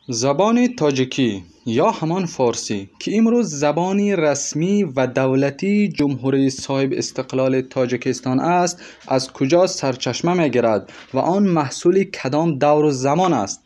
Забони тоҷикӣ ё ҳамон форсӣ, ки имрӯз забони расмӣ ва давлатии Ҷумҳурии соҳибистиқлоли Тоҷикистон аст, аз куҷо сарчашма мегирад ва он маҳсули кадом давру замон аст?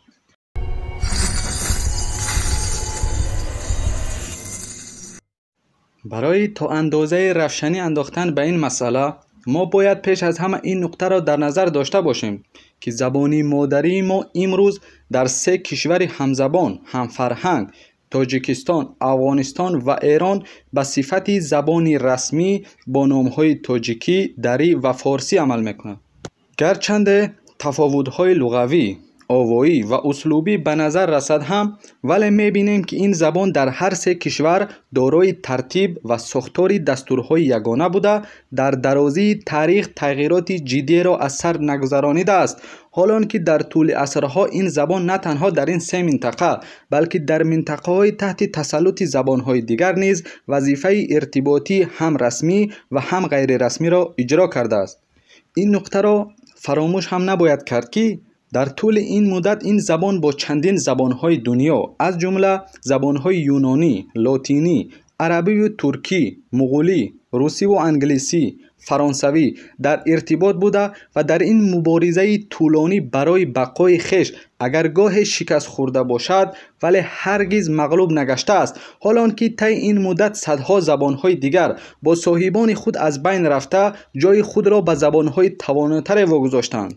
Барои то андозаи равшанӣ андохтан ба ин масъала, мо бояд пеш аз ҳама ин нуқтаро дар назар дошта бошем, ки забони модарии мо имрӯз дар се кишвари ҳамзабон, ҳамфарҳанг Тоҷикистон, Афғонистон ва Эрон ба сифати забони расмӣ бо номҳои тоҷикӣ, дарӣ ва форсӣ амал мекунад. Гарчанде тафовутҳои луғавӣ, овоӣ ва услубӣ ба назар расад ҳам, вале мебинем, ки ин забон дар ҳар се кишвар дорои тартиб ва сохтори дастурҳои ягона буда, дар дарозии таърих тағйироти ҷиддиеро аз сар нагузаронидааст. Ҳолон ки дар тӯли асрҳо ин забон на танҳо дар ин се минтақа, балки дар минтақаҳои таҳти тасаллути забонҳои дигар низ вазифаи иртиботӣ ҳам расмӣ ва ҳам ғайрирасмиро иҷро кардааст. Ин нуқтаро фаромӯш ҳам набояд кард, ки дар тӯли ин муддат ин забон бо чандин забонҳои дунё, аз ҷумла забонҳои юнонӣ, лотинӣ, арабиву туркӣ, муғулӣ, русиву англисӣ, фаронсавӣ дар иртибот буда ва дар ин муборизаи тӯлонӣ барои бақои хеш агар гоҳе шикаст хӯрда бошад, вале ҳаргиз мағлуб нагаштааст. Ҳолон ки таи ин муддат садҳо забонҳои дигар бо соҳибони худ аз байн рафта, ҷои худро ба забонҳои тавонотаре вогузоштанд.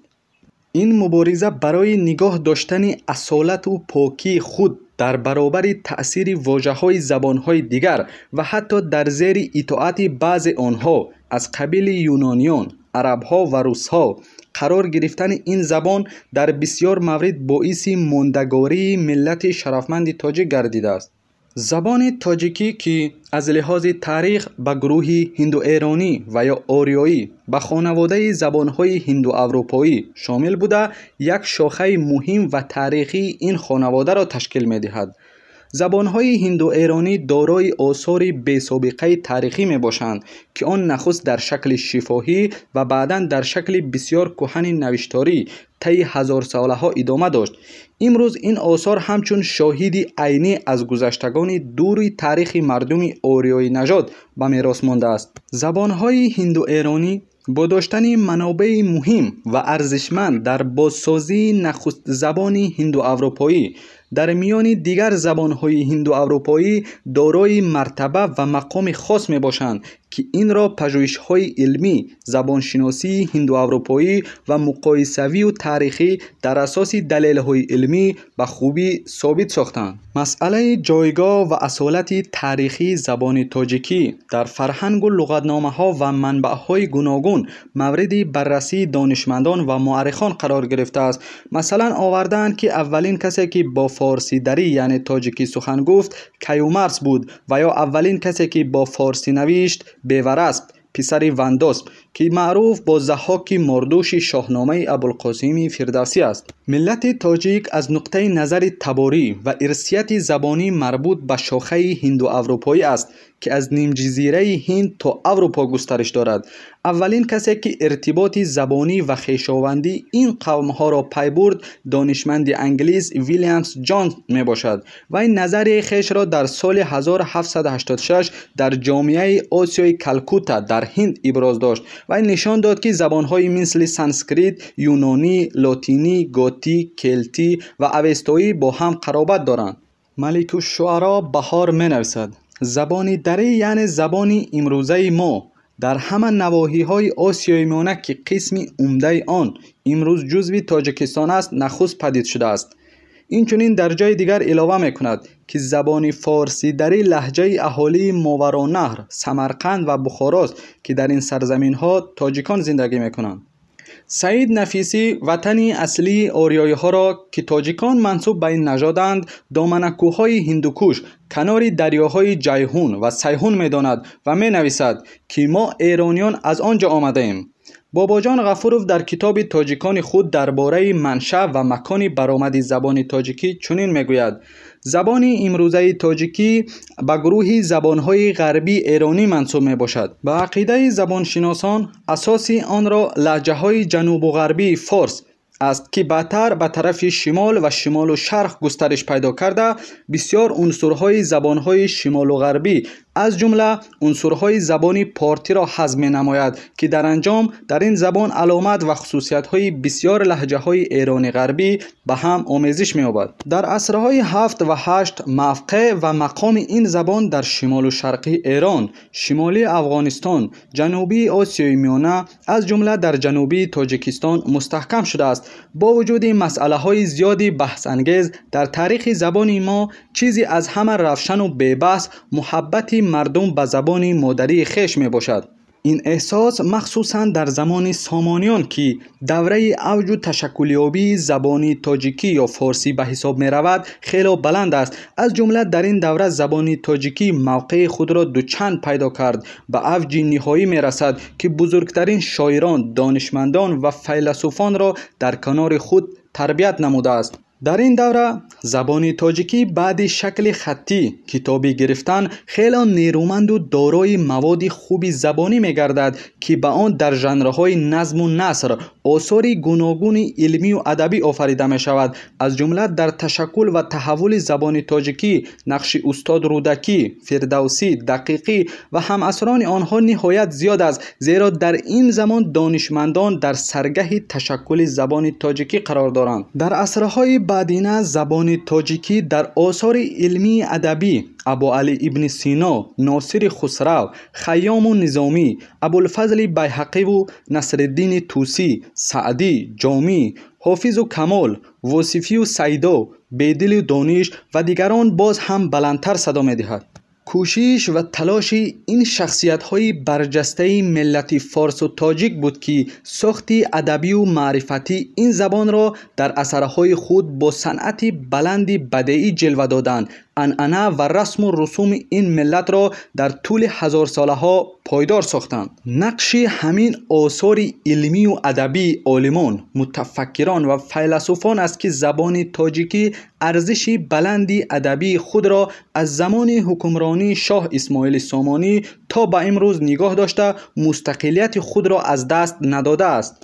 Ин мубориза барои нигоҳ доштани асолату покии худ дар баробари таъсири вожаҳои забонҳои дигар ва ҳатто дар зери итоати баъзе онҳо аз қабили юнониён, арабҳо ва русҳо қарор гирифтани ин забон дар бисёр маврид боиси мондагории миллати шарафманди тоҷик гардидааст. Забони тоҷикӣ, ки аз лиҳози таърих ба гурӯҳи ҳиндуэронӣ ва ё ориёӣ ба хонаводаи забонҳои ҳиндуаврупоӣ шомил буда, як шохаи муҳим ва таърихии ин хонаводаро ташкил медиҳад. Забонҳои ҳиндуэронӣ дорои осори бесобиқаи таърихӣ мебошанд, ки он нахуст дар шакли шифоҳӣ ва баъдан дар шакли бисёр кӯҳани навишторӣ таи ҳазорсолаҳо идома дошт. Имрӯз ин осор ҳамчун шоҳиди айнӣ аз гузаштагони дури таърихи мардуми ориёинажод ба мерос мондааст. Забонҳои ҳиндуэронӣ бо доштани манобеи муҳим ва арзишманд дар бозсозии нахустзабони ҳиндуаврупоӣ дар миёни дигар забонҳои ҳиндуаврупоӣ дорои мартаба ва мақоми хос мебошанд, ки инро пажӯҳишҳои илмӣ, забоншиносии ҳиндуаврупоӣ ва муқоисавию таърихӣ дар асоси далелҳои илмӣ ба хубӣ собит сохтанд. Масъалаи ҷойгоҳ ва асолати таърихии забони тоҷикӣ дар фарҳангу луғатномаҳо ва манбаъҳои гуногун мавриди баррасии донишмандон ва муаррихон қарор гирифтааст. Масалан, овардаанд, ки аввалин касе, ки бо форсидарӣ, яъне тоҷикӣ сухан гуфт, Каюмарс буд ва ё аввалин касе, ки бо форсӣ навишт, Беварасп, писари Вандосп, ки маъруф бо Заҳҳоки мордуши шоҳномаи Абулқосими Фирдавсӣ аст. Миллати тоҷик аз нуқтаи назари таборӣ ва ирсияти забонӣ марбут ба шохаи ҳиндуаврупоӣ аст, ки аз нимҷазираи Ҳинд то Аврупо густариш дорад. Аввалин касе, ки иртиботи забонӣ ва хешовандии ин қавмҳоро пай бурд, донишманди англис Вилямс Ҷонс мебошад. Вай назарияи хешро дар соли 1786 дар ҷомеаи Осиёи Калкута дар Ҳинд иброз дошт. Вай нишон дод, ки забонҳои мисли санскрит, юнонӣ, лотинӣ, готӣ, келтӣ ва авестоӣ бо ҳам қаробат доранд. Маликушшуаро Баҳор менависад: забони дарӣ, яъне забони имрӯзаи мо, дар ҳама навоҳиҳои Осиёи Миёна, ки қисми умдаи он имрӯз ҷузви Тоҷикистон аст, нахуст падид шудааст. Инчунин дар ҷои дигар илова мекунад, ки забони форсидарӣ лаҳҷаи аҳолии Моваронаҳр, Самарқанд ва Бухорост, ки дар ин сарзаминҳо тоҷикон зиндагӣ мекунанд. Саид Нафисӣ ватани аслии ориёиҳоро, ки тоҷикон мансуб ба ин нажоданд, доманакӯҳҳои Ҳиндукуш, канори дарёҳои Ҷайҳун ва Сайҳун медонад ва менависад, ки мо эрониён аз он ҷо омадаем. Бобоҷон Ғафуров дар китоби Тоҷикони худ дар бораи манша ва макони баромади забони тоҷикӣ чунин мегӯяд: забони имрӯзаи тоҷикӣ ба гурӯҳи забонҳои ғарбии эронӣ мансуб мебошад. Ба ақидаи забоншиносон, асоси онро лаҳҷаҳои ҷанубу ғарбии форс, аст, ки баъдтар ба тарафи шимол ва шимолу шарқ густариш пайдо карда, бисёр унсурҳои забонҳои шимолу ғарбӣ, аз ҷумла унсурҳои забони портиро ҳазм менамояд, ки дар анҷом дар ин забон аломат ва хусусиятҳои бисёр лаҳҷаҳои эрони ғарбӣ ба ҳам омезиш меёбад. Дар асрҳои 7 ва 8 мавқеъ ва мақоми ин забон дар шимолу шарқи Эрон, шимолии Афғонистон, ҷанубии Осиёи Миёна, аз ҷумла дар ҷанубии Тоҷикистон мустаҳкам шудааст. Бо вуҷуди масъалаҳои зиёди баҳсангез дар таърихи забони мо, чизе аз ҳама равшану бебаҳс муҳаббати мардум ба забони модарии хеш мебошад. Ин эҳсос махсусан дар замони Сомониён, ки давраи авҷу ташаккулёбии забони тоҷикӣ ё форсӣ ба ҳисоб меравад, хело баланд аст. Аз ҷумла дар ин давра забони тоҷикӣ мавқеи худро дучанд пайдо кард, ба авҷи ниҳоӣ мерасад, ки бузургтарин шоирон, донишмандон ва файласуфонро дар канори худ тарбият намудааст. Дар ин давра забони тоҷикӣ баъди шакли хаттӣ китобӣ гирифтан хело нерӯманду дорои маводи хуби забонӣ мегардад, ки ба он дар жанрҳои назму наср осори гуногуни илмию адабӣ офарида мешавад. Аз ҷумла дар ташаккул ва таҳаввули забони тоҷикӣ нақши устод Рӯдакӣ, Фирдавсӣ, Дақиқӣ ва ҳамасрони онҳо ниҳоят зиёд аст, зеро дар ин замон донишмандон дар саргаҳи ташаккули забони тоҷикӣ қарор доранд. Дар асрҳои баъдина забони тоҷикӣ дар осори илмии адабӣ Абуалӣ ибни Сино, Носири Хусрав, Хайёму Низомӣ, Абулфазли Байҳақиву Насриддини Тӯсӣ, Саъдӣ, Ҷомӣ, Ҳофизу Камол, Восифию Сайдо, Бедилу Дониш ва дигарон боз ҳам баландтар садо медиҳад. Кӯшиш ва талоши ин шахсиятҳои барҷастаи миллати форсу тоҷик буд, ки сохти адабию маърифатии ин забонро дар асарҳои худ бо санъати баланди бадеӣ ҷилва доданд, анъана ва расму русуми ин миллатро дар тӯли ҳазорсолаҳо пойдор сохтанд. Нақши ҳамин осори илмию адабии олимон, мутафаккирон ва файласуфон аст, ки забони тоҷикӣ арзиши баланди адабии худро аз замони ҳукмронии шоҳ Исмоили Сомонӣ то ба имрӯз нигоҳ дошта, мустақилияти худро аз даст надодааст.